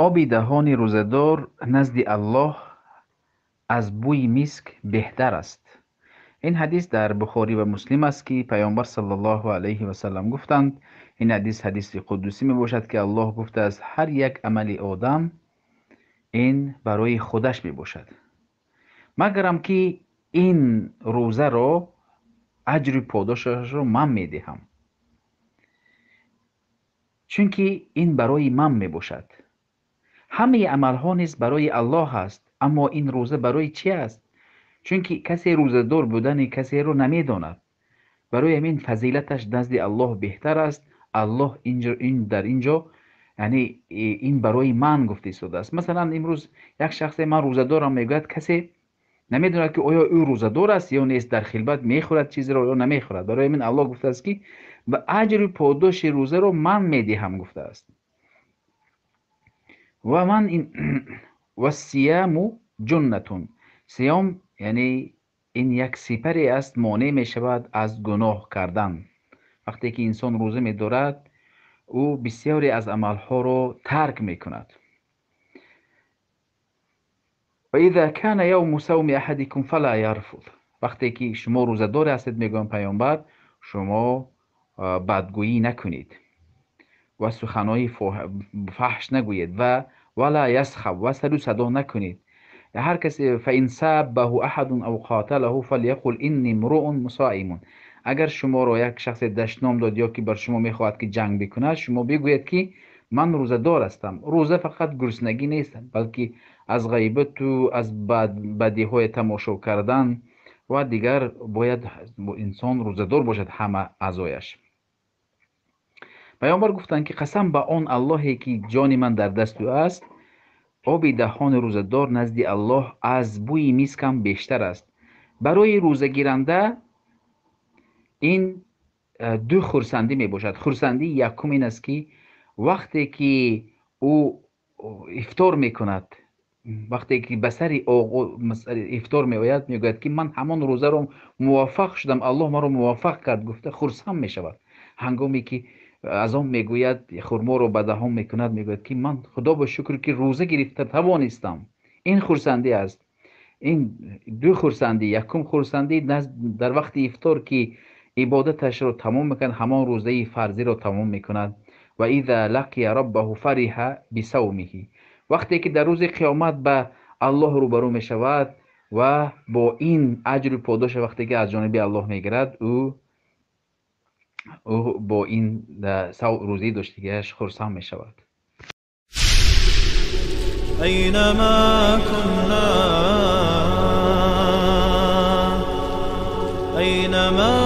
Оби даҳони рӯзадор назди Аллоҳ аз бӯи миск беҳтар аст. Ин ҳадис дар Бухорӣ ва Муслим аст, ки Паёмбар саллаллоҳу алайҳи васаллам гуфтанд. Ин ҳадис ҳадиси қуддусӣ мебошад, ки Аллоҳ гуфтааст: ҳар як амали одам ин барои худаш мебошад, магарам ки ин рӯзаро аҷру подошашро ман медиҳам, чунки ин барои ман мебошад. Ҳамаи амалҳо низ барои Аллоҳ аст, аммо ин рӯза барои чӣ аст? Чунки касе рӯзадор будани касеро намедонад. Барои ҳамин фазилаташ назди Аллоҳ беҳтар аст. Аллоҳ дар инҷо, яъне ин барои ман гуфта истодааст. Масалан, имрӯз як шахсе ман рӯзадорам мегӯяд, касе намедонад, ки оё ӯ рӯзадор аст ё нест, дар хилват мехӯрад чизеро ё намехӯрад. Барои ҳамин Аллоҳ гуфтааст, ки ба аҷру подоши рӯзаро ман медиҳам, гуфтааст. Ва ман ин вассияму ҷуннатун. Сиём яъне ин як сипаре аст, монеъ мешавад аз гуноҳ кардан. Вақте ки инсон рӯза медорад, ӯ бисёре аз амалҳоро тарк мекунад. Ва иза кана явму савми аҳадикум фала ярфуд. Вақте ки шумо рӯзадор ҳастед, мегӯянд Паёмбар, шумо бадгӯӣ накунед ва суханҳои фаҳш нагӯед ва вала ясхаб ва сару садо накунед. Ҳар касе фаин саббаҳу аҳадун ав қоталаҳу фалйақул инни мруун мусоимун. Агар шуморо як шахсе дашном дод ё ки бар шумо мехоҳад ки ҷанг бикунад, шумо бигӯед, ки ман рӯзадор ҳастам. Рӯза фақат гуруснагӣ нест, балки аз ғайбату аз бадиҳои тамошо кардан ва дигар бояд инсон рӯзадор бошад ҳама аъзояш. Паёмбар гуфтанд, ки қасам ба он Аллоҳе, ки ҷони ман дар дасти ӯ аст, оби даҳони рӯзадор назди Аллоҳ аз бӯи мискам бештар аст. Барои рӯзагиранда ин ду хурсандӣ мебошад. Хурсандии якум ин аст, ки вақте ки ӯ ифтор мекунад, вақте ки ба сари ифтор меояд, мегӯяд, ки ман ҳамон рӯзаро муваффақ шудам, Аллоҳ маро муваффақ кард, гуфта хурсанд мешавад. Ҳангоме ки азон мегӯяд, хурморо ба даҳон мекунад, мегӯяд, ки ман худо ба шукр, ки рӯза гирифта тавонистам. Ин хурсандӣ аст. Ин ду хурсандӣ. Якум хурсандӣ дар вақти ифтор, ки ибодаташро тамом мекунад, ҳамон рӯзаи фарзиро тамом мекунад. Ва иза лақия раббаҳу фариҳа бисавмиҳи. Вақте ки дар рӯзи қиёмат ба Аллоҳ рӯбарӯ мешавад ва бо ин аҷру подош вақте ки аз ҷониби Аллоҳ мегирад, ӯ бо ин рӯзаи доштагиаш хурсанд мешавад. أينما كنا أينما